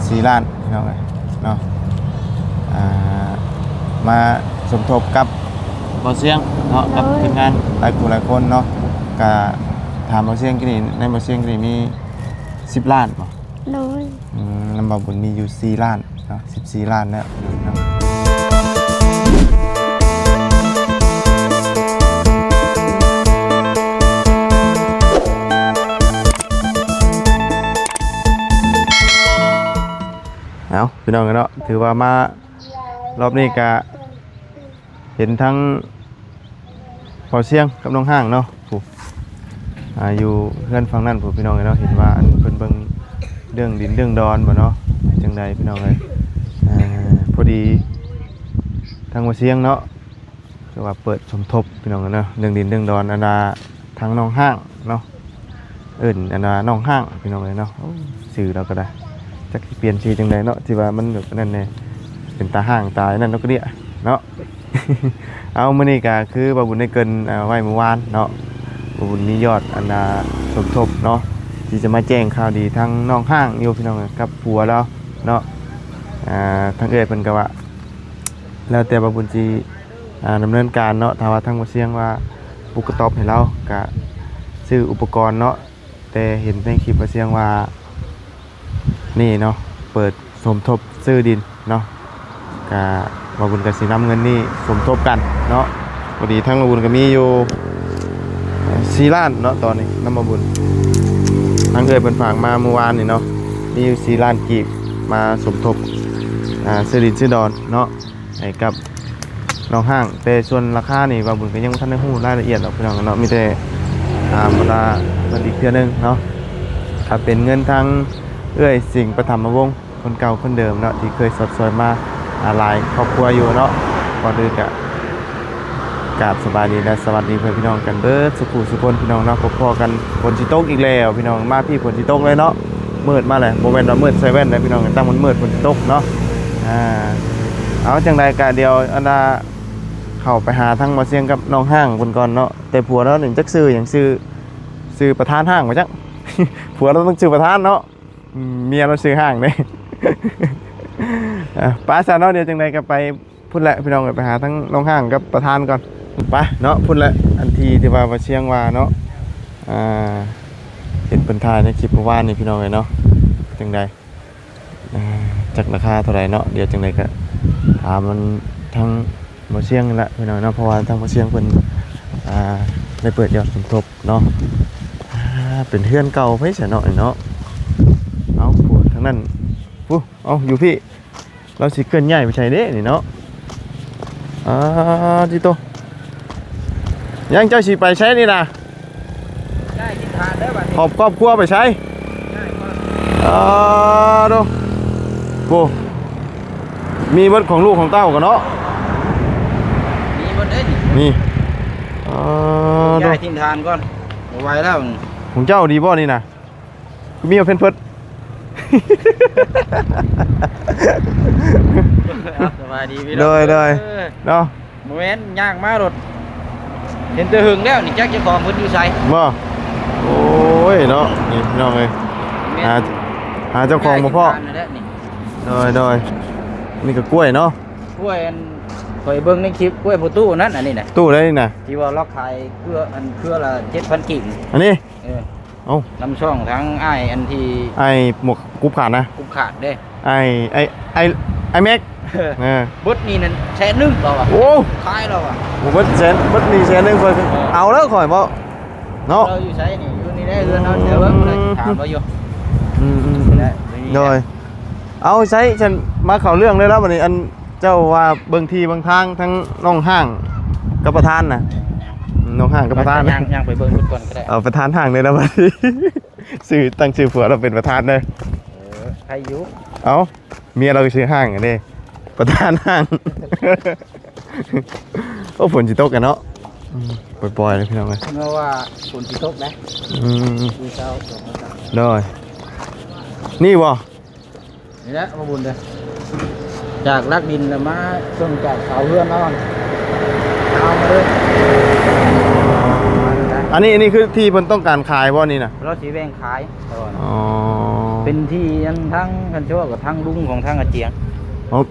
ສີ່ລ້ານພີ່ນ້ອງເອີຍເນາະ ອ່າ ມາສົມທົບກັບບໍ່ສຽງເນາະ ກັບທີມງານຫຼາຍຜູ້ຫຼາຍຄົນເນາະ ກະຖາມບໍ່ສຽງກີ້ນີ້ ໃນບໍ່ສຽງກີ້ນີ້ມີສິບລ້ານບໍ່? ໂດຍ ອືມ ນຳບ່າວບຸນມີຢູ່ສີ່ລ້ານເນາະ ສິບສີ່ລ້ານແລ້ວເນາະ. ເອົາ ພີ່ນ້ອງເນາະ ຖືວ່າມາ ລອບນີ້ກະເຫັນທັງເບົາຊຽງກັບນ້ອງຮ້າງເນາະ ຜູ້ ອ່າ ຢູ່ເຮືອນຝັ່ງນັ້ນຜູ້ ພີ່ນ້ອງເນາະ ເຫັນວ່າອັນເພິ່ນເບິ່ງເລື່ອງດິນເລື່ອງດອນບໍ່ເນາະ ຈັ່ງໃດພີ່ນ້ອງເອີຍ ອ່າ ພໍດີທາງເບົາຊຽງເນາະ ຄືວ່າເປີດສົມທົບພີ່ນ້ອງເນາະ ເລື່ອງດິນເລື່ອງດອນ ອັນວ່າທາງນ້ອງຮ້າງເນາະ ເອີ້ນອັນວ່ານ້ອງຮ້າງພີ່ນ້ອງເອີຍເນາະ ໂອ້ ຊື່ລາວກໍໄດ້ ຈັກຊິປ່ຽນຊື່ຈັ່ງໃດເນາະ ທີ່ວ່າມັນແບບນັ້ນແດ່ ເປັນຕາຮ້າງຕານັ້ນເນາະ ກະເດຍເນາະ. ເອົາ ມື້ນີ້ກະຄືບ່າວບຸນໄດ້ເກີ່ນ ເອີ ໄວ້ມື້ວານເນາະ ບ່າວບຸນມີຍອດອັນ ອ່າ ສົມທົບເນາະ ທີ່ຈະມາແຈ້ງຂ່າວດີທາງນ້ອງຮ້າງຢູ່ພີ່ນ້ອງ ກັບຜົວລາວເນາະ ອ່າ ທາງເອື້ອຍເພິ່ນກະວ່າ ແລ້ວແຕ່ວ່າບຸນຊິ ອ່າ ດຳເນີນການເນາະ ຖ້າວ່າທາງບໍ່ສຽງວ່າປຸກກະຕອບໃຫ້ລາວ ກະຊື້ອຸປະກອນເນາະ ແຕ່ເຫັນໃນຄລິບວ່າສຽງວ່າ ນີ້ເນາະ ເປີດສົມທົບຊື້ດິນເນາະ ກະວ່າບຸນກະຊິນຳເງິນນີ້ສົມທົບກັນເນາະ ພໍດີທາງວ່າບຸນກະມີຢູ່ສີ່ລ້ານເນາະ ຕອນນີ້ນຳວ່າບຸນ ທາງເອື້ອຍເພິ່ນຝາກມາມື້ວານນີ້ເນາະ ມີຢູ່ສີ່ລ້ານກີບ ມາສົມທົບ ອ່າ ຊື້ດິນຊື້ດອນເນາະ ໃຫ້ກັບນ້ອງຮ້າງ ແຕ່ສ່ວນລາຄານີ້ວ່າບຸນກໍຍັງບໍ່ທັນໄດ້ຮູ້ລາຍລະອຽດດອກພີ່ນ້ອງເນາະ ມີແຕ່ຖາມບັນດາເພິ່ນອີກເທື່ອໜຶ່ງເນາະ ຖ້າເປັນເງິນທາງເອື້ອຍສິງປະຖຳມະວົງ ຄົນເກົ່າຄົນເດີມເນາະ ທີ່ເຄີຍຊອດຊ່ອຍມາ ອ່າ ຫຼາຍຄອບຄົວຢູ່ເນາະ ກ່ອນອື່ນກະ ກາບສະບາຍດີ ແລະ ສະຫວັດດີເພື່ອນພີ່ນ້ອງກັນເບິດສູ່ຜູ້ສູ່ຄົນພີ່ນ້ອງເນາະ ພົບພໍ້ກັນ ຝົນຊິຕົກອີກແລ້ວພີ່ນ້ອງ ມາພີ້ຝົນຊິຕົກເລີຍເນາະ ມືດມາແລ້ວ ບໍ່ແມ່ນວ່າມືດໃສ່ແວ່ນເດ້ພີ່ນ້ອງ ຕັ້ງມັນມືດຝົນຊິຕົກເນາະ ອ່າ ເອົາ ຈັ່ງໃດກະດຽວອັນນ່າ ເຂົ້າໄປຫາທາງບ່າວຊຽງກັບນ້ອງຮ້າງເພິ່ນກ່ອນເນາະ ແຕ່ຜົວລາວນີ້ຈັກຊື່ຫຍັງ ຊື່ ຊື່ປະທານຮ້າງບໍ່ຈັກ ຜົວລາວຕ້ອງຊື່ປະທານເນາະ ອືມ ເມຍລາວຊື່ຮ້າງເດ້ ອ່າ ໄປຊະເນາະ ດຽວຈັ່ງໃດກໍໄປ ພຸ້ນແຫຼະພີ່ນ້ອງເອີຍ ໄປຫາທັງນ້ອງຮ້າງກັບປະທານກ່ອນ ໄປເນາະ ພຸ້ນແຫຼະ ອັນທີ່ທີ່ວ່າບ່າວຊຽງວ່າເນາະ ອ່າ ເຫັນເພິ່ນຖ່າຍໃນຄລິບມື້ວານນີ້ພີ່ນ້ອງເອີຍເນາະ ຈັ່ງໃດ ອ່າ ຈັກລາຄາເທົ່າໃດເນາະ ດຽວຈັ່ງໃດກະຖາມມັນທັງບໍ່ຊຽງນີ້ແຫຼະພີ່ນ້ອງເນາະ ເພາະວ່າທາງບໍ່ຊຽງເພິ່ນ ອ່າ ໄດ້ເປີດຍອດສົມທົບເນາະ ອ່າ ເປັນເຮືອນເກົ່າໃຜຊະເນາະນີ້ເນາະ ເອົ້າ ຜູ້ທາງນັ້ນ ຜູ້ ເອົ້າ ຢູ່ພີ້ ລາວຊິເຄື່ອນຍ້າຍໄປໃສເດ້ນີ້ເນາະ ອ່າ ຕິໂຕ ຍັງ ເຈົ້າຊິໄປໃສນີ້ນະ ຍ້າຍຖິ່ນຖານເດີບັດນີ້ ຫອບຄອບຄົວໄປໃສ ຍ້າຍກ່ອນ ອ່າ ໂດ ໂອ້ ມີເບິດຂອງລູກຂອງເຕົ້າກັນເນາະ ມີເບິດເດ້ນີ້ ນີ້ ອ່າ ໂດ ຍ້າຍຖິ່ນຖານກ່ອນ ບໍ່ໄຫວແລ້ວ ຂອງເຈົ້າດີບໍ່ນີ້ນະ ຄືມີແພມເພິດ ເອົາ ສະບາຍດີພີ່ນ້ອງ ໂດຍ ໂດຍ ເອີ ເນາະ ບໍ່ແມ່ນ ຍ່າງມາໂລດ ເຫັນແຕ່ເຫິງແລ້ວນີ້ ຈັກເຈົ້າຂອງເພິ່ນຢູ່ໃສ ບໍ່ ໂອ້ຍ ເນາະ ນີ້ພີ່ນ້ອງເອີຍ ແມ່ນ ຫາ ຫາເຈົ້າຂອງບໍ່ພໍ້ ແມ່ນ ໂດຍ ໂດຍ ນີ້ກໍກ້ວຍເນາະ ກ້ວຍອັນ ຂ້ອຍເບິ່ງໃນຄລິບ ກ້ວຍພໍ່ຕູ້ນັ້ນ ອັນນີ້ນະ ຕູ້ໃດນີ້ນະ ທີ່ວ່າລາວຂາຍເຄືອ ອັນເຄືອລະເຈັດພັນກີບ ອັນນີ້ ເອີ ເອົ້າ ນຳຊ່ອງທາງອ້າຍອັນທີ່ ອ້າຍໝວກກຸບຂາດນະ ກຸບຂາດເດ້ ອ້າຍ ອ້າຍ ອ້າຍ ອ້າຍແມັກ ເອີ ເອີ ເບິດນີ້ນັ້ນແສນໜຶ່ງລາວວ່າ ໂອ້ ຂາຍລາວວ່າ ບໍ່ເບິດແສນ ເບິດນີ້ແສນໜຶ່ງ ຂ້ອຍ ເອີ ເອົາແລ້ວຂ້ອຍເວົ້າເນາະ ລາວຢູ່ໃສນີ້ ຢູ່ນີ້ແຫຼະ ເຮືອນເຮົາ ອືມ ເດີ ເບິ່ງເລີຍ ຖາມລາວຢູ່ ອືມໆໆ ແລະ ໂດຍ ເອົາໃສ ຊັ້ນມາເຂົ້າເລື່ອງເລີຍລະບັດນີ້ ອັນ ເຈົ້າວ່າເບິ່ງທີ່ເບິ່ງທາງ ທັງນ້ອງຮ້າງກັບປະທານນະ ນ້ອງຮ້າງກັບປະທານ ຍ່າງ ຍ່າງໄປເບິ່ງເພິ່ນກ່ອນກໍໄດ້ ເອົາປະທານຮ້າງເລີຍນະບັດນີ້ ຊື່ ຕັ້ງຊື່ຜົວລາວເປັນປະທານເດີ ເອີ ໃຜຢູ່ ເອົ້າ ເມຍລາວກໍຊື່ຮ້າງອັນນີ້ ປະທານຮ້າງ ໂອ້ ຝົນຊິຕົກກັນເນາະ ອືມ ປ່ອຍໆເລີຍພີ່ນ້ອງເອີຍ ເພາະວ່າຝົນຊິຕົກນະ ອືມ ມື້ເຊົ້າ ໂດຍ ນີ້ບໍ່? ນີ້ແຫຼະ ມາບຸນເດີ ຈາກຫຼັກດິນລະມາເຊິ່ງຈາກເສົາເຮືອນນອນ ເອົາມາເລີຍ ອັນນີ້ ອັນນີ້ຄືທີ່ເພິ່ນຕ້ອງການຂາຍບໍ່ນີ້ນະ? ລາວຊິແບ່ງຂາຍ ອໍ ເປັນທີ່ອັນທາງຄັນຊິເວົ້າກໍທາງລຸງຂອງທາງອາຈຽງ. ເອົາ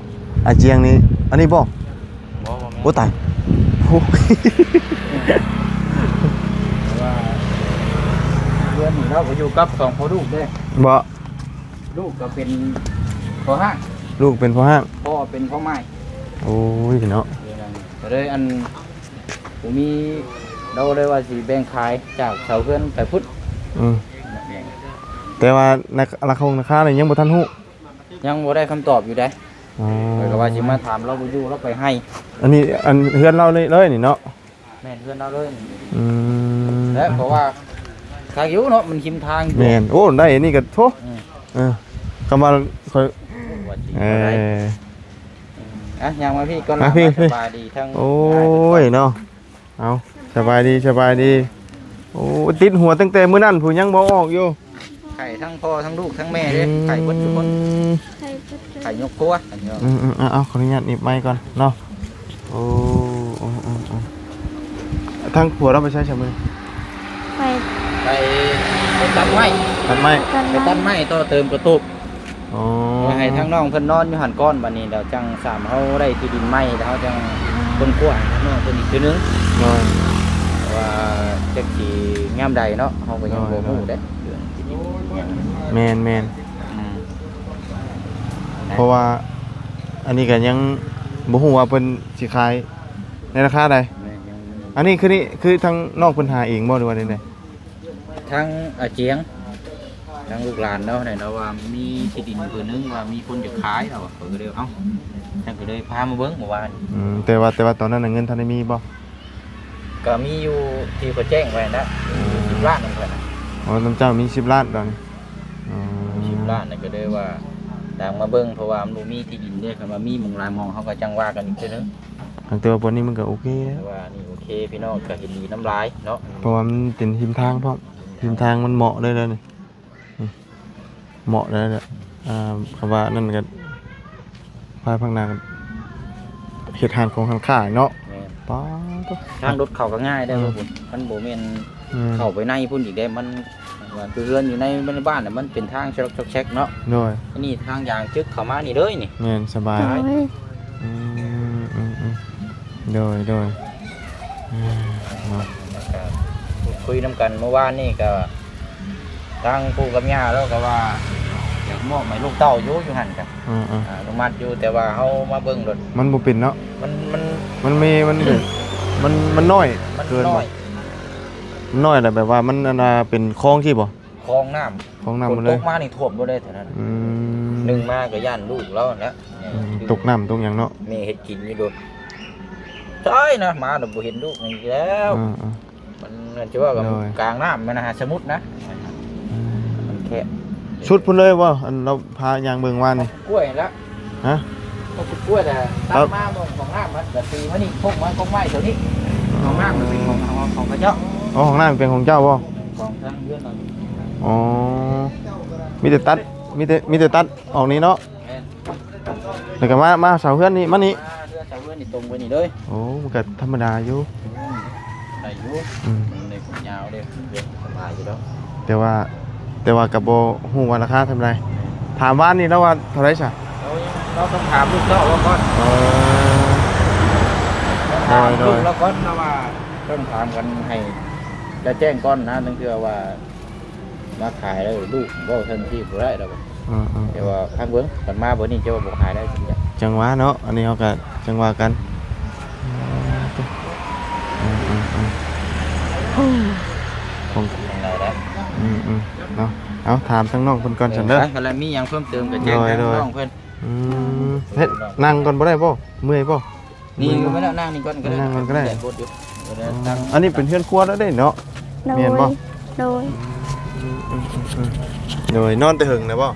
ອາຈຽງນີ້ ອັນນີ້ບໍ່? ບໍ່ ບໍ່ແມ່ນ. ໂອ້ ຕາຍ ໂອ້ ເພາະວ່າເຮືອນນີ້ລາວກໍຢູ່ກັບສອງພໍ່ລູກເດ້. ບໍ່ ລູກກໍເປັນພໍ່ຮ້າງ ລູກເປັນພໍ່ຮ້າງ ພໍ່ເປັນພໍ່ໝ້າຍ. ໂອ້ຍເນາະ ກໍເລີຍອັນ ບໍ່ມີ ລາວເລີຍວ່າຊິແບ່ງຂາຍຈາກເສົາເຮືອນໄປພຸ້ນ. ອືມ ແບ່ງ ແຕ່ວ່າໃນລາຄາ ລາຄານີ້ຍັງບໍ່ທັນຮູ້ ຍັງບໍ່ໄດ້ຄຳຕອບຢູ່ເດ້. ອໍ ຂ້ອຍກໍວ່າຊິມາຖາມລາວບໍ່ຢູ່ ລາວໄປໄຮ່. ອັນນີ້ ອັນເຮືອນລາວເລີຍນີ້ເນາະ? ແມ່ນ ເຮືອນລາວເລີຍ. ອືມ ແລະ ເພາະວ່າຄັກຢູ່ເນາະ ມັນຮິມທາງຢູ່. ແມ່ນ ໂອ້ ໄດ້ອັນນີ້ກໍໂທ້. ອືມ ເອີ ຄຳວ່າຂ້ອຍ ວ່າຊິ ເອີ ບໍ່ໄດ້. ອ່ະ ຍ່າງມາພີ້ກ່ອນ ມາພີ້ ມາ ພີ່ ສະບາຍດີທັງ ໂອ້ຍເນາະ ເອົາ ສະບາຍດີ ສະບາຍດີ. ໂອ້ ຕິດຫົວຕັ້ງແຕ່ມື້ນັ້ນພຸ້ນ ຍັງບໍ່ອອກຢູ່. ໄຂ້ທັງພໍ່ທັງລູກທັງແມ່ເດ້. ອືມ ໄຂ້ເບິດທຸກຄົນ ໄຂ້ເບິດ ໄຂ້ຍົກຄົວ. ອືມໆ ເອົາ ເອົາ ຂໍອະນຸຍາດໜີບໄມກ່ອນເນາະ. ໂອ້ ໂອ້ ໂອ້ ໂອ້ ທາງຜົວລາວໄປໃສຊະມື້? ໄປ ໄປຕັດໄມ້ ຕັດໄມ້ ຕັດໄມ້ ໄປຕັດໄມ້ຕໍ່ເຕີມກະຕຸກ. ອໍ ໃຫ້ທາງນ້ອງເພິ່ນນອນຢູ່ຫັ້ນກ່ອນ ບັດນີ້ແລ້ວຈັ່ງສາມເຮົາໄດ້ທີ່ດິນໃໝ່ ແລ້ວເຮົາຈັ່ງຄົ້ນຄວ້າໃຫ້ທາງນ້ອງເພິ່ນອີກເທື່ອໜຶ່ງ. ໂດຍ ວ່າຈັກຊິຍາມໃດເນາະ ເຮົາກໍຍັງບໍ່ຮູ້ເດ້ ໂດຍ ເລື່ອງທີ່ດິນ. ແມ່ນໆ ອືມ ເພາະວ່າອັນນີ້ກໍຍັງບໍ່ຮູ້ວ່າເພິ່ນຊິຂາຍໃນລາຄາໃດ. ແມ່ນ ຍັງ ອັນນີ້ຄືນີ້ ຄືທາງນ້ອງເພິ່ນຫາເອງບໍ່ ຫຼືວ່າແນວໃດ? ທາງອາຈຽງ ທາງລູກຫຼານລາວຫັ້ນແຫຼະ ລາວວ່າມີທີ່ດິນຜືນໜຶ່ງ ວ່າມີຄົນຢາກຂາຍ ລາວວ່າ ຂ້ອຍກໍເລີຍ ເອົ້າ ຈັ່ງກໍເລີຍພາມາເບິ່ງເມື່ອວານ. ອືມ ແຕ່ວ່າ ແຕ່ວ່າຕອນນັ້ນນະ ເງິນທັນໄດ້ມີບໍ່? ກໍມີຢູ່ທີ່ເຂົາແຈ້ງໄວ້ນະ ອືມ ສິບລ້ານນຳເພິ່ນນະ. ອໍ ນຳເຈົ້າມີສິບລ້ານຕອນນີ້. ອໍ ສິບລ້ານນະ ກໍເລີຍວ່າຕາມມາເບິ່ງ ເພາະວ່າມັນບໍ່ມີທີ່ດິນເດ້. ຄັນວ່າມີໝ່ອງຫຼາຍໝ່ອງ ເຮົາກໍຈັ່ງວ່າກັນອີກເທື່ອໜຶ່ງ. ຫາກແຕ່ວ່າບ່ອນນີ້ມັນກໍໂອເຄແລ້ວ ແຕ່ວ່ານີ້ໂອເຄ ພີ່ນ້ອງກໍເຫັນດີນຳຫຼາຍເນາະ ເພາະວ່າມັນເປັນຮິມທາງພ້ອມ ຣິມທາງມັນເໝາະເລີຍແຫຼະນີ້ ເໝາະເລີຍແຫຼະ. ອ່າ ຄຳວ່ານັ້ນກໍພາຍພາກໜ້າເຮັດຮ້ານຂອງຮ້ານຄ້າເນາະ. ແມ່ນ ປາດໂທ້ ທາງລົດເຂົ້າກໍງ່າຍໄດ໋. ອືມ ບໍ່ບຸນ ມັນບໍ່ແມ່ນ ອືມ ເຂົ້າໄປໃນພຸ້ນອີກເດ້ ມັນ ວ່າຄືເຮືອນຢູ່ໃນ ໃນບ້ານນະ ມັນເປັນທາງຊອກແຊກເນາະ. ໂດຍ ອັນນີ້ທາງຢາງຈຶກເຂົ້າມານີ້ເລີຍນີ້. ແມ່ນ ສະບາຍ. ໂດຍ ອືມ ອືມ ອືມ ໂດຍ ໂດຍ ອືມ ເນາະ ກໍພູດຄຸຍນຳກັນເມື່ອວານນີ້ ກໍທາງປູ່ກັບຍ່າລາວກໍວ່າຢາກມອບໃຫ້ລູກເຕົ້າຢູ່ ຢູ່ຫັ້ນກໍ ອືມ ອືມ ອະນຸມັດຢູ່ ແຕ່ວ່າເຮົາມາເບິ່ງໂລດ ມັນບໍ່ເປັນເນາະ ມັນ ມັນ ມັນມີ ມັນ ມັນ ມັນນ້ອຍ ມັນເກີນ ນ້ອຍ ມັນນ້ອຍແລ້ວ ແບບວ່າມັນ ອັນນ່າ ເປັນຄອງຊີ້ບໍ່? ຄອງນ້ຳ ຄອງນ້ຳໝົດເລີຍ. ຝົນຕົກມານີ້ຖ້ວມເບິດເລີຍແຖວນັ້ນ. ອືມ ໜຶ່ງມາກໍຢ້ານລູກລາວຫັ້ນແຫຼະ. ອືມ ຕົກນ້ຳຕົກຫຍັງເນາະ. ແມ່ເຮັດກິນຢູ່ໂດດ ຕາຍນະ ມາແລ້ວບໍ່ເຫັນລູກອີກແລ້ວ. ອືມ ອືມ ມັນ ມັນຈະວ່າ ໂດຍ ກາງນ້ຳມັນນະ ຫາສະໝຸດນະ. ອືມ ມັນແຄບ ສຸດພຸ້ນເລີຍບໍ່? ອັນລາວພາຍ່າງເບິ່ງວານນີ້ ກ້ວຍແລ້ວ. ຮະ? ກໍຄືກ້ວຍແຫຼະ ຕັດມາໝ່ອງຂອງນ້ຳມັນ ແບບຕີມານີ້ ພົກມາກົກໄມ້ຕົວນີ້. ຂອງນ້ຳມັນເປັນຂອງ ຂອງ ຂອງເຂົາເຈົ້າ. ອໍ ຂອງນ້ຳເປັນຂອງເຈົ້າບໍ່? ຂອງທາງເຮືອນເຮົາ. ອໍ ມີແຕ່ຕັດ ມີແຕ່ ມີແຕ່ຕັດອອກນີ້ເນາະ. ແມ່ນ ແລ້ວກໍມາ ມາເສົາເຮືອນນີ້ ມານີ້ ມາເຮືອນເສົາເຮືອນນີ້ຕົງໄປນີ້ເລີຍ. ໂອ້ ມັນກໍທຳມະດາຢູ່. ອືມ ໄດ້ຢູ່. ອືມ ມັນໄດ້ຄວາມຍາວເດ້ ສະບາຍຢູ່ດອກ. ແຕ່ວ່າ ແຕ່ວ່າກໍບໍ່ຮູ້ວ່າລາຄາເທົ່າໃດ. ຖາມວານນີ້ລາວວ່າເທົ່າໃດຊະ? ເຮົາ ເຮົາຕ້ອງຖາມລູກເຕົ້າລາວກ່ອນ. ເອີ ໂດຍ ໂດຍ ຖາມລູກລາວກ່ອນ ລາວວ່າຕ້ອງຖາມກັນໃຫ້ລາວແຈ້ງກ່ອນນະ ລາງເທື່ອວ່າມາຂາຍແລ້ວລູກເວົ້າທັນທີບໍ່ໄດ້ດອກ. ອືມໆໆ ແຕ່ວ່າຟັງເບິ່ງ ຄັນມາບໍ່ນີ້ຈະວ່າບໍ່ຂາຍໄດ້ຈັ່ງໃດ. ຈັ່ງວ່າເນາະ ອັນນີ້ເຮົາກໍຈັ່ງວ່າກັນ. ອືມໆ ຂອງ ຈັ່ງໃດໄດ້. ອືມໆ ເນາະ ເອົາຖາມທາງນ້ອງເພິ່ນກ່ອນຊັ້ນເດີ. ເອີ ຄັນລະມີຫຍັງເພີ່ມເຕີມກໍແຈ້ງ ໂດຍ ທາງ ໂດຍ ນ້ອງເພິ່ນ. ອືມ ເຮັດ ນັ່ງກ່ອນບໍ່ໄດ້ບໍ່? ເມື່ອຍບໍ່? ນີ້ ເມື່ອຍບໍ່? ມານັ່ງນີ້ກ່ອນກໍໄດ້ ນັ່ງກ່ອນກໍໄດ້. ແດດບົດຢູ່. ອໍ ອັນນີ້ເປັນເຮືອນຄົວແລ້ວເດ້ເນາະ. ໂດຍ ແມ່ນບໍ່? ໂດຍ ອືມໆໆໆ ໂດຍ ນອນແຕ່ເຫິງແລ້ວບໍ່?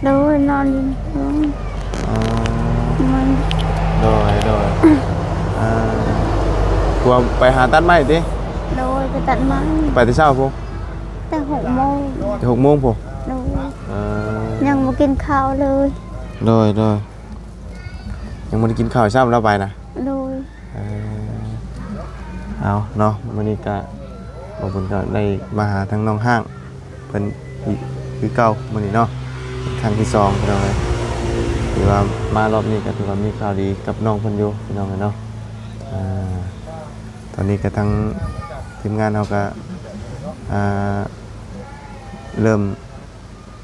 ໂດຍ ນອນຢູ່. ອໍ ໂດຍ ໂດຍ ອ່າ ຜົວໄປຫາຕັດໄມ້ຕິ? ໂດຍ ໄປຕັດໄມ້. ໄປແຕ່ເຊົ້າພຸ້ນ? ແຕ່ຫົກໂມງ. ແຕ່ຫົກໂມງພຸ້ນ? ໂດຍ ເອີ ຍັງບໍ່ກິນເຂົ້າເລີຍ. ໂດຍ ໂດຍ ຍັງບໍ່ໄດ້ກິນເຂົ້າຊ້ຳລາວໄປນະ. ໂດຍ ເອີ ເອົາເນາະ ມື້ນີ້ກະ ບໍ່ບຸນກໍໄດ້ມາຫາທາງນ້ອງຮ້າງເພິ່ນອີກຄືເກົ່າມື້ນີ້ເນາະ. ຄັ້ງທີສອງພີ່ນ້ອງເອີຍ ຖືວ່າມາລອບນີ້ກໍຖືວ່າມີຂ່າວດີກັບນ້ອງເພິ່ນຢູ່ພີ່ນ້ອງເອີຍເນາະ. ອາ ຕອນນີ້ກໍທາງທີມງານເຮົາກໍ ອາ ເລີ່ມ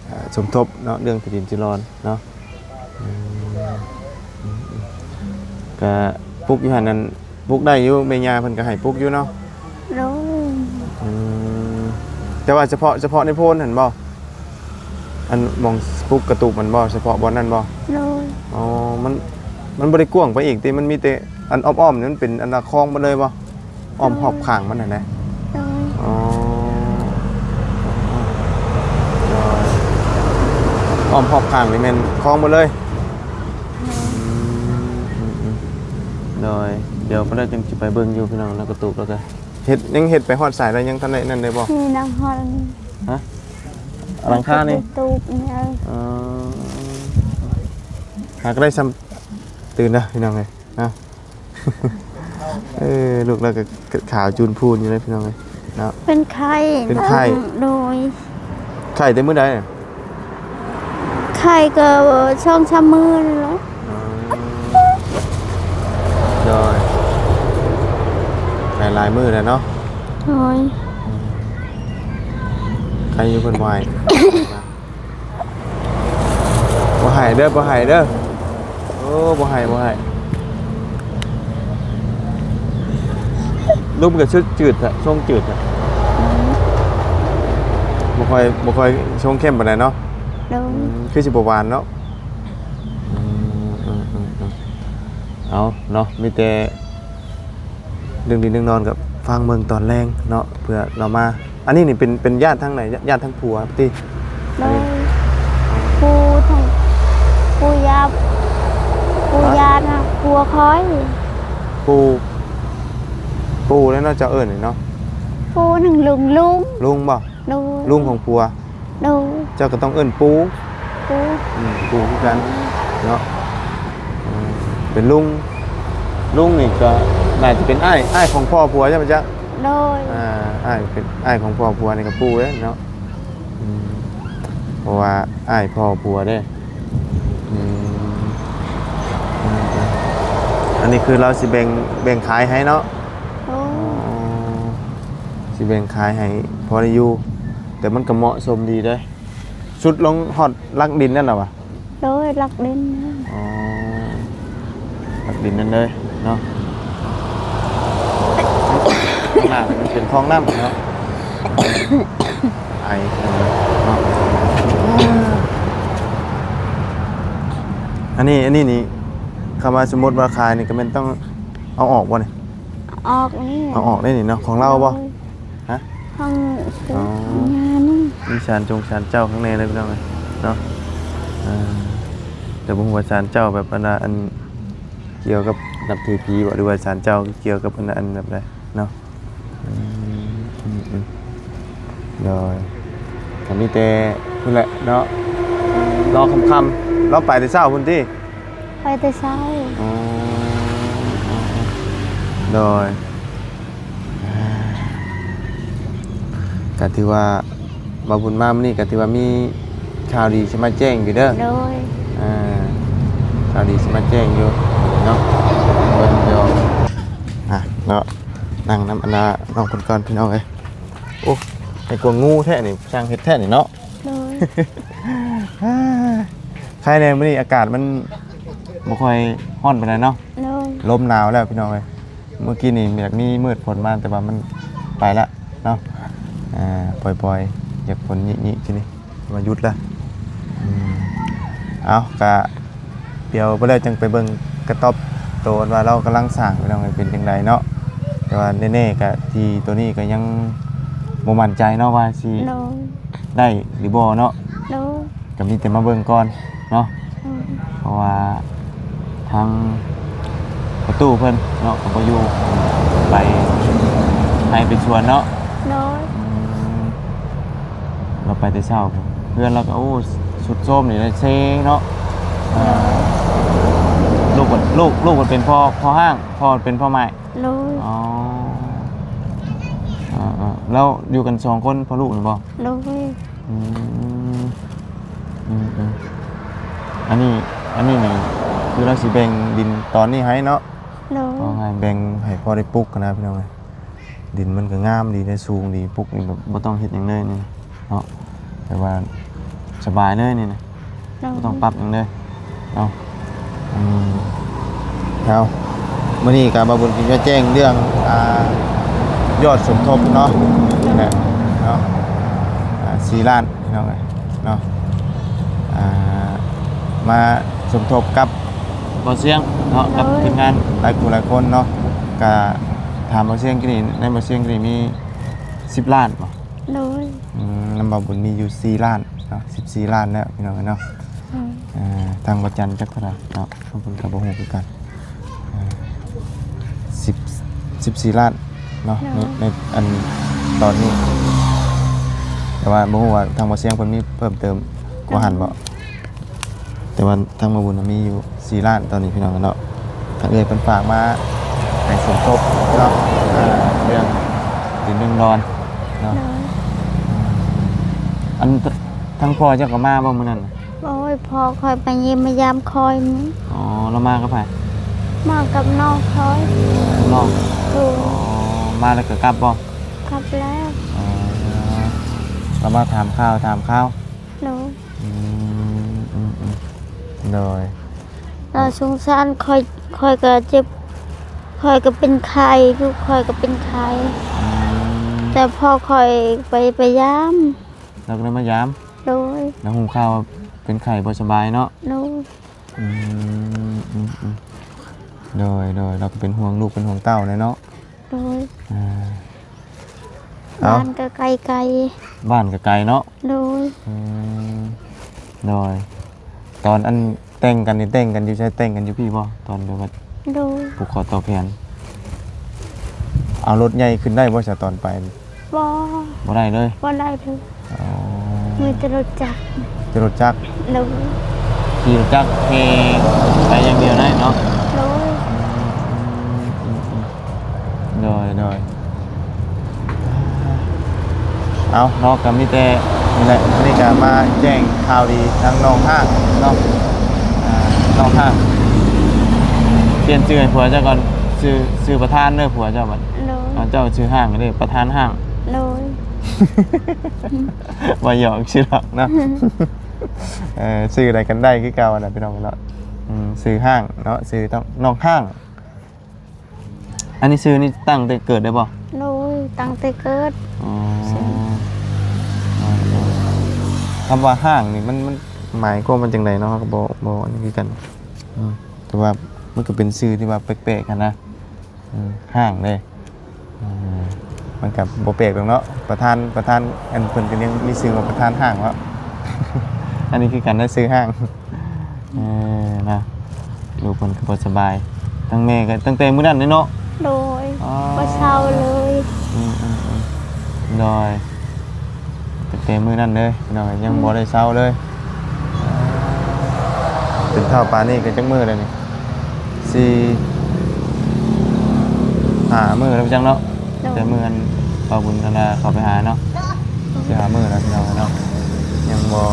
ອາ ສົມທົບເນາະ ເລື່ອງທີ່ດິນທີ່ດອນເນາະ. ອືມ ກະປຸກຢູ່ຫັ້ນນັ້ນ ປຸກໄດ້ຢູ່ ແມ່ຍ່າເພິ່ນກໍໃຫ້ປຸກຢູ່ເນາະ. ໂດຍ. ອືມ ແຕ່ວ່າສະເພາະ ສະເພາະໃນໂພນຫັ້ນບໍ່? ອັນໝ່ອງປຸກກະຕູບມັນບໍ່? ສະເພາະບ່ອນນັ້ນບໍ່? ໂດຍ. ອໍ ມັນ ມັນບໍ່ໄດ້ກວ້າງໄປອີກຕິ? ມັນມີແຕ່ອັນອ້ອມໆນີ້ ມັນເປັນອັນລະຄອງໝົດເລີຍບໍ່? ອ້ອມຮອບຂ້າງມັນຫັ້ນແຫຼະ. ໂດຍ. ອໍ ໂດຍ ອ້ອມຮອບຂ້າງນີ້ແມ່ນຄອງໝົດເລີຍ. ໂດຍ. ອືມ ອືມ ອືມ ໂດຍ. ດຽວເພິ່ນຈັ່ງຊິໄປເບິ່ງຢູ່ພີ່ນ້ອງ ແລ້ວກະຕູບ ແລ້ວກະເຮັດ ຍັງເຮັດໄປຮອດໃສແລ້ວ? ຍັງທັນໄດ້ນັ້ນເລີຍບໍ່? ນີ້ນຳຮອດ ຮະ? ຫຼັງຄານີ້? ຕູບນີ້. ເອີ ເອີ ຫາກໍໄດ້ຊ່ຳ ຕື່ນເດີພີ່ນ້ອງເອີຍເນາະ. ເອີ ລູກລາວກໍຂາວຈູນພູນຢູ່ເດ້ພີ່ນ້ອງເອີຍເນາະ. ເປັນໄຂ້. ເປັນໄຂ້. ໂດຍ. ໄຂ້ແຕ່ມື້ໃດ? ໄຂ້ກໍສອງສາມມື້ແລ້ວ. ອໍ ໂດຍ. ໄຂ້ຫຼາຍມື້ແລ້ວເນາະ. ໂດຍ. ອືມ ໄຂ້ຢູ່ເພິ່ນບໍ່ໃຫ້ ບໍ່ໃຫ້ເດີ ບໍ່ໃຫ້ເດີ. ໂອ້ ບໍ່ໃຫ້ ບໍ່ໃຫ້. ລຸງກໍຊຸດຈືດແທ້ ຊົງຈືດແທ້. ອືມ ບໍ່ຄ່ອຍ ບໍ່ຄ່ອຍຊົງເຂັ້ມປານໃດເນາະ. ໂດຍ. ອືມ ຄືຊິບໍ່ຫວານເນາະ. ອືມ ເອົາເນາະ ມີແຕ່ ເລື່ອງດິນເລື່ອງດອນກໍຟັງເບິ່ງຕອນແລງເນາະ ເພື່ອລາວມາ. ອັນນີ້ນີ້ເປັນ ເປັນຍາດທາງໃດ? ຍາດທາງຜົວຕິ? ໂດຍ. ປູ່ທາງ ປູ່ຍາ ປູ່ຍານະ ຜົວຂ້ອຍ. ປູ່ ປູ່ແລ້ວເນາະ ເຈົ້າເອີ້ນນີ້ເນາະ. ປູ່ນະ ລຸງ ລຸງ. ລຸງບໍ່? ໂດຍ. ລຸງຂອງຜົວ. ໂດຍ. ເຈົ້າກໍຕ້ອງເອີ້ນປູ່. ປູ່. ອືມ ປູ່ຄືກັນເນາະ. ເປັນລຸງ ລຸງນີ້ກໍໜ້າຈະເປັນອ້າຍ ອ້າຍຂອງພໍ່ຜົວໃຊ່ໄໝ? ໂດຍ. ອາ ອ້າຍ ເປັນອ້າຍຂອງພໍ່ຜົວນີ້ກໍປູ່ເດ້ເນາະ. ອືມ ເພາະວ່າອ້າຍພໍ່ຜົວເດ້. ອືມ ອັນນີ້ຄືລາວຊິແບ່ງ ແບ່ງຂາຍໃຫ້ເນາະ. ໂດຍ. ອໍ ຊິແບ່ງຂາຍໃຫ້ພໍໄດ້ຢູ່ ແຕ່ມັນກໍເໝາະສົມດີເດ້. ສຸດລົງຮອດຫຼັກດິນນັ້ນລະຫວາ? ໂດຍ ຫຼັກດິນ. ອໍ ຫຼັກດິນນັ້ນເລີຍເນາະ. ຂ້າງໜ້າມັນເປັນຄອງນ້ຳເນາະ. ໄອເນາະ. ອັນນີ້ ອັນນີ້ນີ້ ຄຳວ່າສົມມຸດວ່າຂາຍນີ້ ກໍແມ່ນຕ້ອງເອົາອອກບໍ່ນີ້? ອອກນີ້. ເອົາອອກໄດ້ນີ້ເນາະ. ຂອງລາວບໍ່? ໂດຍ. ຮະ? ຂອງ ອໍ ງານນີ້ ມີສານຈົງສານເຈົ້າຂ້າງໃນເລີຍພີ່ນ້ອງເອີຍເນາະ. ເອີ ແຕ່ບໍ່ຮູ້ວ່າສານເຈົ້າແບບອັນ ອັນກ່ຽວກັບນັບຖືຜີບໍ່ ຫຼືວ່າສານເຈົ້າກ່ຽວກັບອັນ ອັນແບບໃດເນາະ. ອືມ ອືມ ອືມ ໂດຍ. ກໍມີແຕ່ພຸ້ນແຫຼະເນາະ ລໍຄ່ຳໆ. ລາວໄປແຕ່ເຊົ້າພຸ້ນຕິ? ໄປແຕ່ເຊົ້າ. ອໍ ໂດຍ. ກໍຖືວ່າມາບຸນມາມື້ນີ້ກໍຖືວ່າມີຂ່າວດີຊິມາແຈ້ງຢູ່ເດີ. ໂດຍ. ອ່າ ຂ່າວດີຊິມາແຈ້ງຢູ່ເນາະ. ເບິ່ງດຽວ ອ່ະ ເນາະ ນັ່ງນຳອັນນ່ານ້ອງເພິ່ນກ່ອນພີ່ນ້ອງເອີຍ. ໂອ້ ໃຫຍ່ກວ່າງູແທ້ນີ້ ຊ່າງເຮັດແທ້ນີ້ເນາະ. ໂດຍ. ໄຄແດ່ມື້ນີ້ອາກາດມັນບໍ່ຄ່ອຍຮ້ອນປານໃດເນາະ. ໂດຍ. ລົມໜາວແລ້ວພີ່ນ້ອງເອີຍ. ມື້ກີ້ນີ້ຢາກມີມືດຝົນມາ ແຕ່ວ່າມັນໄປລະເນາະ. ອ່າ ປ່ອຍໆ ຢາກຝົນຍິໆ ທີນີ້ວ່າຢຸດລະ. ອືມ ເອົາ ກະດຽວບໍ່ແລ້ວຈັ່ງໄປເບິ່ງກະຕອບໂຕວ່າລາວກຳລັງສ້າງ ພີ່ນ້ອງເອີຍ ເປັນຈັ່ງໃດເນາະ. ແຕ່ວ່າແນ່ໆ ກະທີ່ໂຕນີ້ກະຍັງບໍ່ໝັ້ນໃຈເນາະວ່າຊິ ໂດຍ ໄດ້ຫຼືບໍ່ເນາະ. ໂດຍ. ກໍມີແຕ່ມາເບິ່ງກ່ອນເນາະ. ໂດຍ. ເພາະວ່າທາງພໍ່ຕູ້ເພິ່ນເນາະ ກໍບໍ່ຢູ່ ໄປໄຮ່ໄປສວນເນາະ. ໂດຍ. ອືມ ລາວໄປແຕ່ເຊົ້າ ເຮືອນລາວກໍ ໂອ້ ຊຸດໂຊມນີ້ເຊເນາະ. ໂດຍ. ອ່າ ລູກ ລູກ ລູກເພິ່ນເປັນພໍ່ ພໍ່ຮ້າງ ພໍ່ເປັນພໍ່ໝ້າຍ. ໂດຍ. ອໍ ເອີໆ ແລ້ວຢູ່ກັນສອງຄົນພໍ່ລູກນີ້ບໍ່? ໂດຍ. ອືມ ອືມໆ ອັນນີ້ ອັນນີ້ນີ້ ຄືລາວຊິແບ່ງດິນຕອນນີ້ໃຫ້ເນາະ. ໂດຍ ເອົາໃຫ້ແບ່ງໃຫ້ພໍໄດ້ປຸກຫັ້ນນະພີ່ນ້ອງເອີຍ. ດິນມັນກໍງາມດີເດ້ ສູງດີ ປຸກນີ້ແບບບໍ່ຕ້ອງເຮັດຫຍັງເລີຍນີ້ເນາະ ແບບວ່າສະບາຍເລີຍນີ້ນະ. ໂດຍ ບໍ່ຕ້ອງປັບຫຍັງເລີຍເນາະ. ອືມ ເອົາ ມື້ນີ້ກໍບ່າວບຸນຊິມາແຈ້ງເລື່ອງ ອ່າ ຍອດສົມທົບເນາະ ນີ້ແຫຼະເນາະ ອ່າ ສີ່ລ້ານ ພີ່ນ້ອງເອີຍເນາະ. ອ່າ ມາສົມທົບກັບບ່າວຊຽງເນາະ ກັບທີມງານຫຼາຍຜູ້ຫຼາຍຄົນເນາະ. ກະຖາມບ່າວຊຽງກີ້ນີ້ ໃນບ່າວຊຽງກີ້ນີ້ມີສິບລ້ານບໍ່? ໂດຍ ອືມ ນຳບ່າວບຸນມີຢູ່ສີ່ລ້ານເນາະ ສິບສີ່ລ້ານແລ້ວ ພີ່ນ້ອງເອີຍເນາະ. ອືມ ເອີ ທາງບ່າວຈັນຈັກເທົ່າໃດເນາະ ເຮົາເພິ່ນກໍບໍ່ຮູ້ຄືກັນ. ເອີ ສິບ ສິບສີ່ລ້ານເນາະ ໂດຍ ໃນ ໃນອັນຕອນນີ້ ແຕ່ວ່າບໍ່ຮູ້ວ່າທາງບ່າວຊຽງເພິ່ນມີເພີ່ມເຕີມກວ່າຫັ້ນບໍ່? ແຕ່ວ່າທາງບ່າວບຸນນະມີຢູ່ສີ່ລ້ານຕອນນີ້ ພີ່ນ້ອງເນາະ. ທາງເອື້ອຍເພິ່ນຝາກມາໃຫ້ສົມທົບເນາະ ເອີ ເລື່ອງດິນເລື່ອງດອນເນາະ. ໂດຍ ອັນ ທາງພໍ່ເຈົ້າກໍມາບໍ່ມື້ນັ້ນ? ໂອ້ຍ ພໍ່ຂ້ອຍໄປຢ້ຽມມາຢາມຂ້ອຍນີ້. ອໍ ລາວມາກັບໃຜ? ມາກັບນ້ອງຂ້ອຍ. ນ້ອງ? ໂດຍ ອໍ ມາແລ້ວກໍກັບບໍ່? ກັບແລ້ວ. ອໍ ລາວມາຖາມຂ່າວ ຖາມຂ່າວ. ໂດຍ ອືມ ອືມ ອືມ ໂດຍ ລາວສົງສານຂ້ອຍ ຂ້ອຍກໍເຈັບ ຂ້ອຍກໍເປັນໄຂ້ ລູກຂ້ອຍກໍເປັນໄຂ້. ອືມ ແຕ່ພໍ່ຂ້ອຍໄປ ໄປຢາມ ລາວກໍເລີຍມາຢາມ. ໂດຍ ລາວຮູ້ຂ່າວວ່າເປັນໄຂ້ບໍ່ສະບາຍເນາະ. ໂດຍ ອືມ ອືມ ອືມ ໂດຍ ໂດຍ ລາວກໍເປັນຫ່ວງລູກເປັນຫ່ວງເຕົ້າແຫຼະເນາະ. ໂດຍ ອ່າ ເອົ້າ ບ້ານກໍໄກໆ ບ້ານກໍໄກເນາະ. ໂດຍ ອືມ ໂດຍ ຕອນອັນແຕ່ງກັນນີ້ ແຕ່ງກັນຢູ່ໃສ? ແຕ່ງກັນຢູ່ພີ້ບໍ່? ຕອນແບບວ່າ ໂດຍ ຜູກຂໍຕໍ່ແຂນ ເອົາລົດໃຫຍ່ຂຶ້ນໄດ້ບໍ່ຊະຕອນໄປ? ບໍ່ ບໍ່ໄດ້ເລີຍ? ບໍ່ໄດ້ເລີຍ. ອໍ ມີແຕ່ລົດຈັກ. ແຕ່ລົດຈັກ? ໂດຍ ຂີ່ລົດຈັກແຫ່ໄປຢ່າງດຽວໄດ້ເນາະ. ໂດຍ ອືມ ອືມ ອືມ ໂດຍ ໂດຍ ເອົາເນາະ ກໍມີແຕ່ນີ້ແຫຼະ ມື້ນີ້ກໍມາແຈ້ງຂ່າວດີທາງນ້ອງຮ້າງເນາະ. ອ່າ ນ້ອງຮ້າງ ປ່ຽນຊື່ໃຫ້ຜົວເຈົ້າກ່ອນ ຊື່ ຊື່ປະທານເດີຜົວເຈົ້າບັດ. ໂດຍ ເຈົ້າຊື່ຮ້າງເດີ ປະທານຮ້າງ. ໂດຍ ວ່າຫຍອກຊື່ດອກເນາະ. ເອີ ຊື່ໃດກັນໄດ້ຄືເກົ່ານະ ພີ່ນ້ອງເນາະ. ອືມ ຊື່ຮ້າງເນາະ ຊື່ນ້ອງ ນ້ອງຮ້າງ. ອັນນີ້ຊື່ນີ້ຕັ້ງແຕ່ເກີດໄດ້ບໍ່? ໂດຍ ຕັ້ງແຕ່ເກີດ. ອໍ ຄຳວ່າຮ້າງນີ້ ມັນ ມັນໝາຍຄວາມວ່າຈັ່ງໃດເນາະ? ເຮົາກໍບໍ່ ບໍ່ອັນນີ້ຄືກັນ. ອືມ ແຕ່ວ່າມັນກໍເປັນຊື່ທີ່ວ່າແປກໆຫັ້ນນະ. ອືມ ຮ້າງເດ້. ອືມ ມັນກໍບໍ່ແປກດອກເນາະ ປະທານ ປະທານ ອັນ ເພິ່ນກໍຍັງມີຊື່ວ່າປະທານຮ້າງເນາະ. ອັນນີ້ຄືກັນໄດ້ ຊື່ຮ້າງ. ເອີ ນະ ລູກເພິ່ນກໍບໍ່ສະບາຍ ທັງແມ່ກໍຕັ້ງແຕ່ມື້ນັ້ນເລີຍເນາະ. ໂດຍ ອໍ ບໍ່ເຊົາເລີຍ. ອືມໆໆ ໂດຍ ຕັ້ງແຕ່ມື້ນັ້ນເລີຍ ພີ່ນ້ອງ ຍັງ ອືມ ບໍ່ໄດ້ເຊົາເລີຍ. ເປັນເຖົ້າປານນີ້ກໍຈັກມື້ແລ້ວນີ້? ສີ່ຫ້າມື້ແລ້ວຈັງເນາະ. ໂດຍ ແຕ່ມື້ອັນ ປາບຸນອັນນ່າເຂົ້າໄປຫາເນາະ. ສີ່ຫ້າມື້ແລ້ວ ພີ່ນ້ອງເນາະ ຍັງບໍ່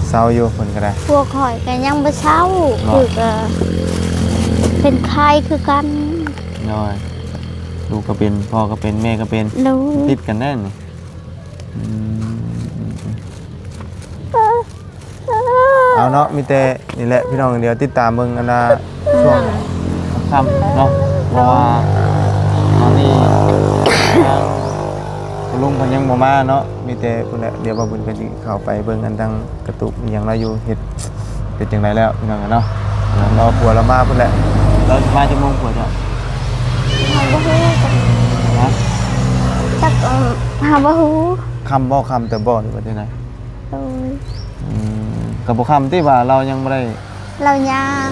ເຊົາຢູ່ເພິ່ນກໍໄດ້. ພວກຂ້ອຍກໍຍັງບໍ່ເຊົາ ເນາະ ຄືກໍເປັນໄຂ້ຄືກັນ. ໂດຍ ລູກກໍເປັນ ພໍ່ກໍເປັນ ແມ່ກໍເປັນ. ໂດຍ ຕິດກັນແນ່ນີ້. ອືມ ເອົາເນາະ ມີແຕ່ນີ້ແຫຼະ ພີ່ນ້ອງ ດຽວຕິດຕາມເບິ່ງອັນນ່າ ຊ່ວງຄ່ຳໆເນາະ ເພາະວ່າຕອນນີ້ທາງຄຸນລຸງເພິ່ນຍັງບໍ່ມາເນາະ. ມີແຕ່ພຸ້ນແຫຼະ ດຽວບ່າວບຸນກໍຊິເຂົ້າໄປເບິ່ງອັນທາງກະຕຸກອີ່ຫຍັງລາວຢູ່ ເຮັດເປັນຈັ່ງໃດແລ້ວ ພີ່ນ້ອງເນາະ. ລໍຜົວລາວມາພຸ້ນແຫຼະ. ລາວຊິມາຈັກໂມງຜົວເຈົ້າ? ເຮົາບໍ່ຮູ້. ຮະ? ຈັກ ເອີ ເຮົາບໍ່ຮູ້. ຄ່ຳບໍ່? ຄ່ຳແຕ່ບໍ່ ຫຼືວ່າຈັ່ງໃດ? ໂດຍ ອືມ ກໍບໍ່ຄ່ຳຕິ ວ່າລາວຍັງບໍ່ໄດ້ ລາວຍ່າງ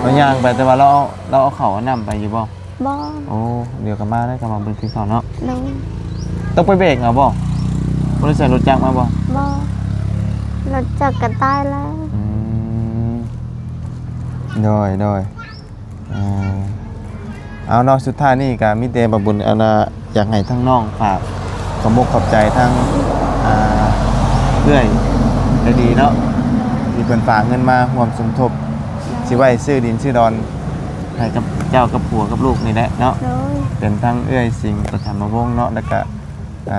ລາວຍ່າງໄປ ແຕ່ວ່າລາວເອົາ ລາວເອົາເຂົ້າເອົານ້ຳໄປຢູ່ບໍ່? ບໍ່. ໂອ້ ດຽວກໍມາໄດ້ ກໍມາເບິ່ງກິນເຂົ້າເນາະ. ໂດຍ ຕ້ອງໄປເບກເອົາບໍ່? ບໍ່ໄດ້ໃຊ້ລົດຈັກມາບໍ່? ບໍ່ ລົດຈັກກໍຕາຍແລ້ວ. ອືມ ໂດຍ ໂດຍ. ອ່າ ເອົາເນາະ ສຸດທ້າຍນີ້ກໍມີແຕ່ບ່າວບຸນ ອັນນ່າ ຢາກໃຫ້ທາງນ້ອງຝາກຂອບອົກຂອບໃຈທາງ ອ່າ ເອື້ອຍ ໃຈດີເນາະ ທີ່ເພິ່ນຝາກເງິນມາຮ່ວມສົມທົບ ຊິໄວ້ຊື້ດິນຊື້ດອນໃຫ້ກັບເຈົ້າກັບຜົວກັບລູກນີ້ແຫຼະເນາະ. ໂດຍ ເປັນທັງເອື້ອຍສິງປະຖມມະວົງເນາະ ແລ້ວກະ ອ່າ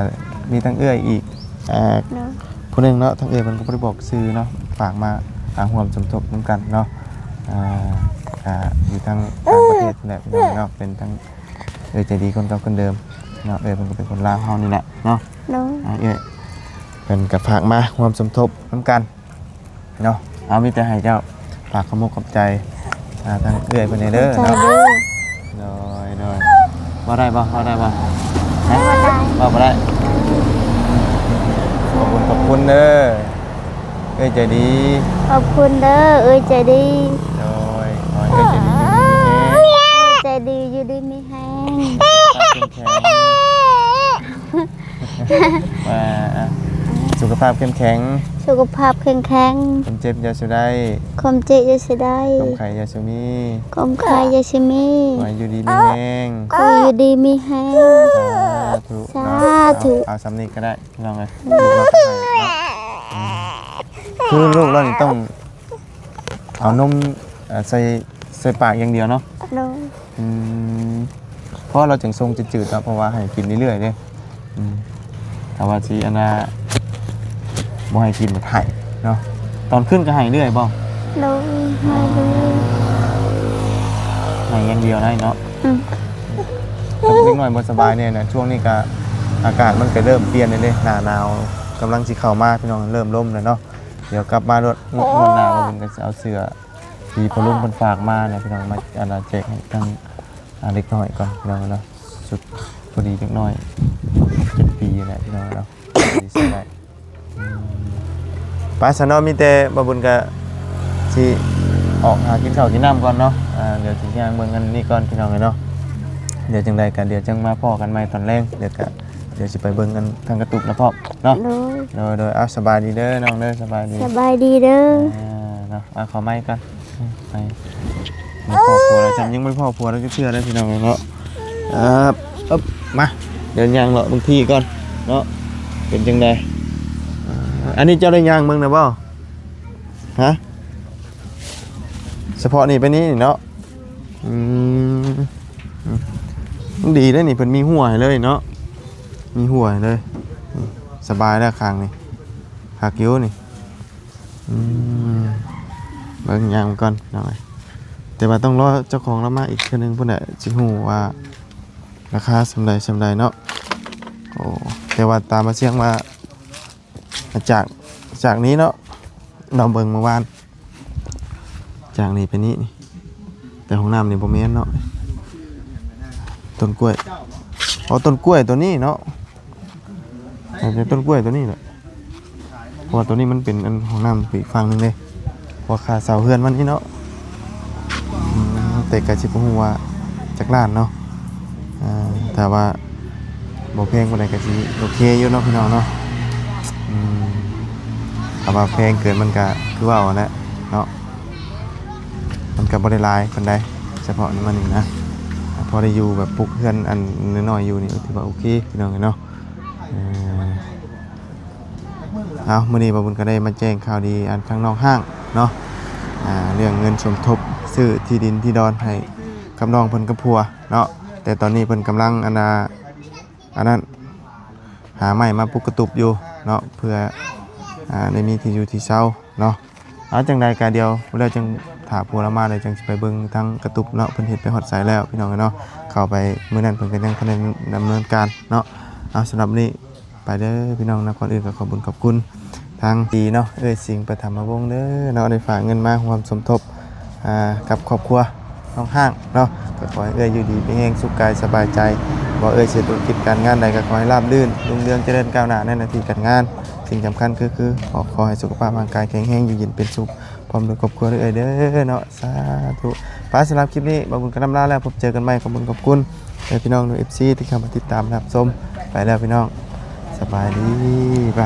ມີທັງເອື້ອຍອີກ ອ່າ ໂດຍ ຜູ້ໜຶ່ງເນາະ ທາງເອື້ອຍເພິ່ນກໍບໍ່ໄດ້ບອກຊື່ເນາະ ຝາກມາ ອ່າ ຮ່ວມສົມທົບນຳກັນເນາະ. ອ່າ ອ່າ ຢູ່ທາງຕ່າງປະເທດແຫຼະພີ່ນ້ອງເນາະ ເປັນທັງເອື້ອຍໃຈດີຄົນເກົ່າຄົນເດີມເນາະ. ເອື້ອຍເພິ່ນກໍເປັນຄົນລາວເຮົານີ້ແຫຼະເນາະ. ໂດຍ ອ່າ ເອື້ອຍເພິ່ນກໍຝາກມາຮ່ວມສົມທົບນຳກັນ ເນາະ. ເອົາ ມີແຕ່ໃຫ້ເຈົ້າຝາກຂອບມຸກຂອບໃຈ ອ່າ ທາງເອື້ອຍເພິ່ນແດ່ເດີ ຂອບໃຈເນາະ. ເດີ ໂດຍ ໂດຍ ເວົ້າໄດ້ບໍ່? ເວົ້າໄດ້ບໍ່? ຮະ? ເວົ້າບໍ່ໄດ້. ເວົ້າບໍ່ໄດ້? ຂອບຄຸນ ຂອບຄຸນເດີ ເອື້ອຍໃຈດີ. ຂອບຄຸນເດີ ເອື້ອຍໃຈດີ. ໂດຍ ຂໍໃຫ້ເອື້ອຍໃຈດີຢູ່ດີມີແຮງ ເອື້ອຍໃຈດີຢູ່ດີມີແຮງ ສຸຂະພາບເຂັ້ມແຂງ ວ່າ ອ່ະ ສຸຂະພາບເຂັ້ມແຂງ ສຸຂະພາບເຂັ້ມແຂງ ຄວາມເຈັບຢ່າສູ່ໄດ້ ຄວາມເຈັບຢ່າສູ່ໄດ້ ຄວາມໄຂ້ຢ່າສູ່ມີ ຄວາມໄຂ້ຢ່າສູ່ມີ ຂໍໃຫ້ຢູ່ດີມີແຮງ ຂໍໃຫ້ຢູ່ດີມີແຮງ ສາທຸ ສາທຸ ເນາະ. ເອົາ ເອົາສ່ຳນີ້ກໍໄດ້ພີ່ນ້ອງເອີຍ ອືມ ລູກເຮົາກໍໃຫ້ເນາະ. ອືມ ຄືລູກເຮົານີ້ຕ້ອງເອົານົມ ເອີ ໃສ່ ໃສ່ປາກຢ່າງດຽວເນາະ. ໂດຍ ອືມ ເພາະວ່າລາວຈັ່ງຊົງຈືດໆເນາະ ເພາະວ່າໃຫ້ກິນເລື້ອຍໆເດ້. ອືມ ຖ້າວ່າຊິອັນນ່າ ບໍ່ໃຫ້ກິນມັນໄຫ້ເນາະ. ຕອນຄືນກໍໄຫ້ເລື້ອຍບໍ່? ໂດຍ ໄຫ້ເລື້ອຍ ໄຫ້ຢ່າງດຽວໄດ້ເນາະ. ອືມ ເດັກນ້ອຍບໍ່ສະບາຍແດ່ນະ ຊ່ວງນີ້ກະອາກາດມັນກະເລີ່ມປ່ຽນແລ້ວເດ້ ໜ້າໜາວກຳລັງຊິເຂົ້າມາ ພີ່ນ້ອງ ເລີ່ມລົມແລ້ວເນາະ. ດຽວກັບມາໂລດ ງວດໜ້າ ບ່າວບຸນກໍຊິເອົາເສື້ອທີ່ພໍ່ລຸງເພິ່ນຝາກມານະ ພີ່ນ້ອງ ມາ ອັນນ່າ ແຈກໃຫ້ທາງ ອ່າ ເດັກນ້ອຍກ່ອນ ພີ່ນ້ອງເນາະ. ຊຸດພໍດີເດັກນ້ອຍ ເຈັດປີແຫຼະ ພີ່ນ້ອງເນາະ ພໍດີໃສ່ໄດ້. ອືມ ໄປຊະເນາະ ມີແຕ່ບ່າວບຸນກະຊິອອກຫາກິນເຂົ້າກິນນ້ຳກ່ອນເນາະ. ອ່າ ດຽວຊິຍ່າງເບິ່ງອັນນີ້ກ່ອນ ພີ່ນ້ອງເອີຍເນາະ. ດຽວຈັ່ງໃດກະດຽວຈັ່ງມາພໍ້ກັນໃໝ່ຕອນແລງ ດຽວກະ ດຽວຊິໄປເບິ່ງກັນທາງກະຕຸກນະພໍ່ເນາະ. ໂດຍ ໂດຍ ໂດຍ. ເອົາ ສະບາຍດີເດີນ້ອງເດີ ສະບາຍດີ ສະບາຍດີເດີ. ອ່າ ເນາະ ມາຂໍໄມ້ກ່ອນ ໄປ ບໍ່ພໍ້ຜົວແລ້ວ ຈຳຍັງບໍ່ພໍ້ຜົວແລ້ວຈັກເທື່ອເດີ ພີ່ນ້ອງເນາະ. ເອີບ ເອີບ ມາ ດຽວຍ່າງເລາະເບິ່ງທີ່ກ່ອນເນາະ ເປັນຈັ່ງໃດ. ອ່າ ອັນນີ້ເຈົ້າໄດ້ຍ່າງເບິ່ງນະບໍ່? ຮະ? ສະເພາະນີ້ໄປນີ້ເນາະ. ອືມ ອືມ ດີເດ້ນີ້ ເພິ່ນມີຮົ້ວໃຫ້ເລີຍເນາະ ມີຮົ້ວໃຫ້ເລີຍ. ອືມ ສະບາຍແລ້ວຂ້າງນີ້ ຄັກຢູ່ນີ້. ອືມ ເບິ່ງຍ່າງກ່ອນເນາະ ແຕ່ວ່າຕ້ອງລໍເຈົ້າຂອງລາວມາອີກເທື່ອໜຶ່ງພຸ້ນແຫຼະ ຊິຮູ້ວ່າລາຄາສ່ຳໃດສ່ຳໃດເນາະ. ໂອ້ ແຕ່ວ່າຕາມມາຊຽງວ່າ ຈາກ ຈາກນີ້ເນາະ ລາວເບິ່ງມື້ວານ ຈາກນີ້ໄປນີ້ນີ້ ແຕ່ຫ້ອງນ້ຳນີ້ບໍ່ແມ່ນເນາະ ຕົ້ນກ້ວຍ. ອໍ ຕົ້ນກ້ວຍຕົວນີ້ເນາະ ໜ້າຈະຕົ້ນກ້ວຍຕົວນີ້ແຫຼະ ເພາະວ່າຕົວນີ້ມັນເປັນອັນຫ້ອງນ້ຳໄປອີກຝັ່ງໜຶ່ງເດ້ ເພາະວ່າຄ່າເຊົ່າເຮືອນມັນນີ້ເນາະ. ອືມ ແຕ່ກະຊິບໍ່ຮູ້ວ່າຈັກລ້ານເນາະ. ອ່າ ຖ້າວ່າບໍ່ແພງປານໃດກໍຊິໂອເຄຢູ່ເນາະ ພີ່ນ້ອງເນາະ. ອືມ ຖ້າວ່າແພງເກີນມັນກໍຄືເວົ້າຫັ້ນແຫຼະເນາະ ມັນກໍບໍ່ໄດ້ຫຼາຍປານໃດ ສະເພາະໃນມັນນີ້ນະ ພໍໄດ້ຢູ່ແບບປຸກເຮືອນອັນນ້ອຍໆຢູ່ນີ້ ຖືວ່າໂອເຄ ພີ່ນ້ອງເອີຍເນາະ. ເອີ ເອົາ ມື້ນີ້ບ່າວບຸນກໍໄດ້ມາແຈ້ງຂ່າວດີ ອັນ ທາງນ້ອງຮ້າງເນາະ ອ່າ ເລື່ອງເງິນສົມທົບຊື້ທີ່ດິນທີ່ດອນໃຫ້ກັບນ້ອງເພິ່ນກັບຜົວເນາະ. ແຕ່ຕອນນີ້ເພິ່ນກຳລັງ ອັນນ່າ ອັນນັ້ນ ຫາໄມ້ມາປຸກກະຕຸບຢູ່ເນາະ ເພື່ອ ອ່າ ໄດ້ມີທີ່ຢູ່ທີ່ເຊົາເນາະ. ເອົາ ຈັ່ງໃດກະດຽວ ແລ້ວຈັ່ງຖ້າຜົວລາວມາ ແລ້ວຈັ່ງຊິໄປເບິ່ງທາງກະຕຸບເນາະ ເພິ່ນເຮັດໄປຮອດໃສແລ້ວ ພີ່ນ້ອງເອີຍເນາະ. ເຂົ້າໄປມື້ນັ້ນເພິ່ນກໍຍັງບໍ່ທັນໄດ້ດຳເນີນການເນາະ. ເອົາ ສຳລັບມື້ນີ້ ໄປເດີພີ່ນ້ອງນະ. ກ່ອນອື່ນກໍຂອບບຸນຂອບຄຸນທາງທີ່ເນາະ ເອື້ອຍສິງປະຖຳມະວົງເດີເນາະ ໄດ້ຝາກເງິນມາຮ່ວມສົມທົບ ອ່າ ກັບຄອບຄົວນ້ອງຮ້າງເນາະ. ກໍຂໍໃຫ້ເອື້ອຍຢູ່ດີມີແຮງ ສຸກກາຍສະບາຍໃຈ ບໍ່ວ່າເອື້ອຍຊິເຮັດທຸລະກິດການງານໃດ ກໍຂໍໃຫ້ລາບລື່ນ ຮຸ່ງເຮືອງຈະເລີນກ້າວໜ້າໃນໜ້າທີ່ການງານ. ສິ່ງສຳຄັນຄື ຄື ຂໍ ຂໍໃຫ້ສຸຂະພາບຮ່າງກາຍແຂງແຮງ ຢູ່ເຢັນເປັນສຸກ ພ້ອມດ້ວຍຄອບຄົວເອື້ອຍເດີເນາະ. ສາທຸ. ໄປ ສຳລັບຄລິບນີ້ ບ່າວບຸນກໍລຳລາແລ້ວ ພົບເຈີກັນໃໝ່. ຂອບຄຸນຂອບຄຸນ ແລະ ພີ່ນ້ອງ ເອັຟຊີ ທີ່ເຂົ້າມາຕິດຕາມຮັບຊົມ. ໄປແລ້ວພີ່ນ້ອງ ສະບາຍດີ ໄປ.